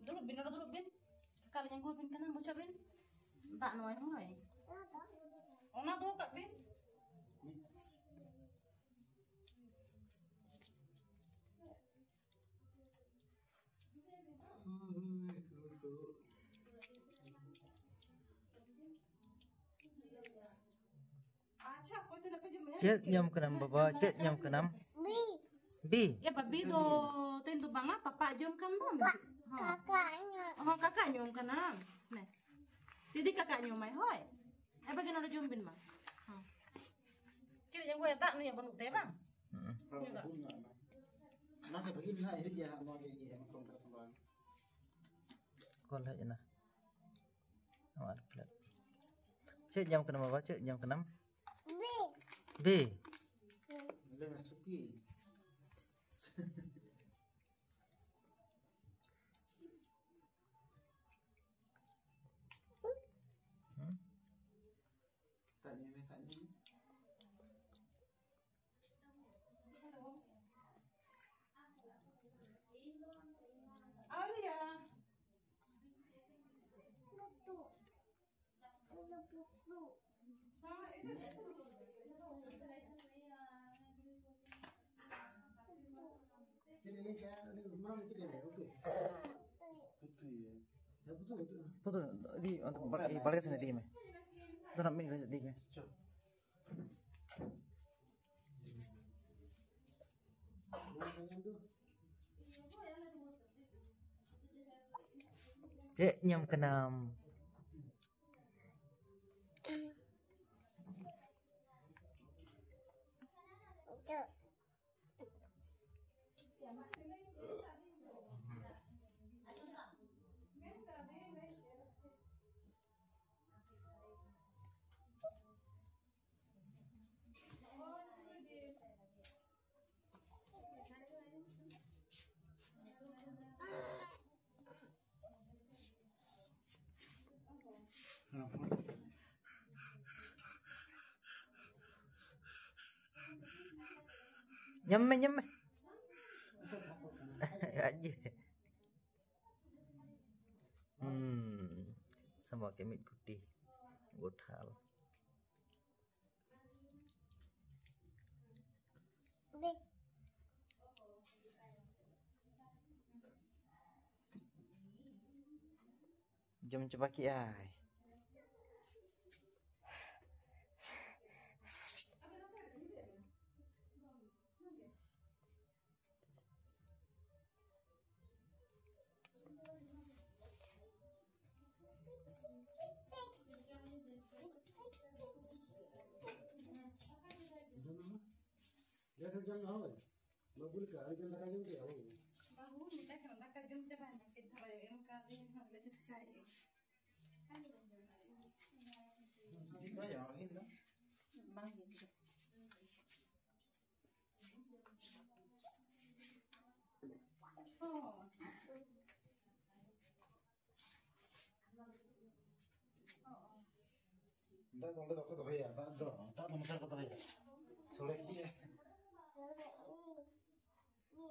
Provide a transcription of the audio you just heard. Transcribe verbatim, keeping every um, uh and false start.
ᱫᱩᱲᱩᱵ ᱵᱤᱱ, ᱱᱚᱰᱮ ᱫᱩᱲᱩᱵ ᱵᱤᱱ᱾ ᱠᱟᱠᱟ ᱞᱤᱧ ᱟᱹᱜᱩ ᱟᱹᱵᱤᱱ ᱠᱟᱱᱟ, ᱵᱩᱡᱷᱟᱹᱜ ᱵᱤᱱ᱾ ᱫᱟᱜ ᱱᱚᱜᱼᱚᱭ, ᱦᱳᱭ᱾ ᱚᱱᱟ ᱫᱚᱦᱚ ᱠᱟᱜ ᱵᱤᱱ᱾ ᱪᱮᱫ ᱧᱟᱢ ᱠᱟᱱᱟᱢ ᱵᱟᱵᱟ? ᱪᱮᱫ ᱧᱟᱢ ᱠᱟᱱᱟᱢ? ᱵᱤ᱾ ᱮ ᱵᱟᱵᱤ ᱫᱚ ᱛᱮᱦᱮᱧ ᱫᱚ ᱵᱟᱝᱟ, ᱯᱟᱯᱟ ᱡᱚᱢ ᱠᱟᱱ ᱫᱚ᱾ ᱦᱚᱸ᱾ ᱠᱟᱠᱟ ᱧᱟᱢ᱾ ᱦᱚᱸ, ᱠᱟᱠᱟ ᱧᱟᱢ ᱠᱟᱱᱟ᱾ ᱱᱮ᱾ ᱫᱤᱫᱤ ᱠᱟᱠᱟ ᱧᱟᱢᱟᱭ, ᱦᱳᱭ᱾ ᱮ ᱵᱟᱜᱮ ᱱᱚᱰᱮ ᱡᱚᱢ ᱵᱤᱱ ᱢᱟ᱾ ᱦᱚᱸ᱾ ᱪᱮᱫ ᱮ ᱡᱚᱢ ᱜᱚᱭᱟ? ᱫᱟᱜ ᱧᱩᱭᱟ ᱵᱟᱹᱱᱩᱜ ᱛᱟᱭᱟ ᱵᱟᱝ? ᱦᱩᱸ᱾ ᱧᱩ ᱫᱟᱜ᱾ ᱚᱱᱟ ᱜᱮ ᱵᱷᱟᱹᱜᱤ ᱢᱮᱱᱟᱜᱼᱟ, ᱦᱤᱨᱤᱡ ᱜᱮᱭᱟ ᱱᱚᱣᱟ ᱜᱮ ᱤᱭᱟᱹ ᱮᱢ ᱠᱚᱢ ᱛᱟᱨᱟ ᱥᱟᱢᱵᱟᱣ᱾ ᱠᱚᱞ ᱦᱮᱡ ᱮᱱᱟ᱾ ᱟᱢᱟᱜ reply᱾ ᱪᱮᱫ ᱡᱚᱢ ᱠᱟᱱᱟᱢ ᱵᱟᱵᱟ? ᱪᱮᱫ ᱡᱚᱢ ᱠᱟᱱᱟᱢ? ᱵᱤ᱾ ᱵᱤ? ᱞᱟᱹᱭ ᱢᱮ, ᱥᱩᱠᱤ᱾ ᱦᱩᱸ? ᱛᱟᱜ ᱧᱩᱭ ᱢᱮ, ᱛᱟᱜ ᱧᱩᱭ ᱢᱮ᱾ ᱟᱹᱣᱨᱤᱭᱟ᱾ ᱪᱮᱫ ᱮ ᱞᱟᱹᱭ ᱠᱮᱜᱼᱟ? ᱩᱱᱤ ᱢᱟᱨᱟᱝ ᱪᱮᱫ ᱮ ᱞᱟᱹᱭᱟ? ᱩᱛᱩ? ᱩᱛᱩᱭ᱾ ᱦᱮᱸ, ᱩᱛᱩ, ᱩᱛᱩ᱾ ᱩᱛᱩ, ᱤᱫᱤ, ᱚᱱᱛᱮ ᱵᱟᱲ-, ᱵᱟᱲᱜᱮ ᱥᱮᱱ ᱤᱫᱤᱭ ᱢᱮ᱾ ᱫᱚ ᱱᱟᱜ ᱢᱤᱫ ᱜᱷᱟᱹᱲᱤᱡ ᱤᱫᱤᱭ ᱢᱮ᱾ ᱪᱚ᱾ ᱪᱮᱫ ᱧᱟᱢ ᱠᱟᱱᱟᱢ? ᱧᱟᱢ ᱢᱮ, ᱧᱟᱢ ᱢᱮ᱾ ᱟᱡ ᱜᱮ᱾ ᱦᱩᱸ, ᱥᱟᱢᱟᱜ ᱠᱮᱫ ᱢᱤᱫ ᱠᱩᱴᱤ ᱜᱚᱴᱷᱟᱞ᱾ ᱡᱚᱢ ᱪᱟᱵᱟ ᱠᱮᱜᱼᱟᱭ᱾ ᱞᱮᱴ ᱦᱚᱪᱚᱭ ᱢᱮ, ᱦᱳᱭ᱾ ᱵᱟᱹᱵᱩ ᱞᱮᱠᱟ ᱟᱹᱰᱤ ᱜᱟᱱ ᱫᱟᱠᱟ ᱡᱚᱢ ᱠᱮᱫᱼᱟ, ᱦᱳᱭ᱾ ᱵᱟᱹᱵᱩ ᱢᱮᱛᱟᱭ ᱠᱟᱱᱟ, ᱫᱟᱠᱟ ᱡᱚᱢ ᱪᱟᱵᱟᱭ ᱢᱮ, ᱠᱟᱹᱡ ᱫᱷᱟᱨᱟ ᱮᱢ ᱠᱟᱣᱫᱮᱭᱟ, ᱱᱟᱦᱟᱜ ᱞᱮ ᱪᱮᱥᱴᱟᱭᱮᱫᱼᱟ᱾ ᱵᱟᱝ ᱜᱮ᱾ ᱫᱟᱜ ᱫᱚ ᱚᱸᱰᱮ ᱫᱚ ᱵᱟᱠᱚ ᱫᱚᱦᱚᱭᱟ, ᱫᱟᱜ ᱫᱚ, ᱫᱟᱜ ᱫᱚ ᱱᱚᱛᱮ ᱨᱮᱠᱚ ᱫᱚᱦᱚᱭᱟ᱾ ᱥᱚᱲᱮ ᱠᱚ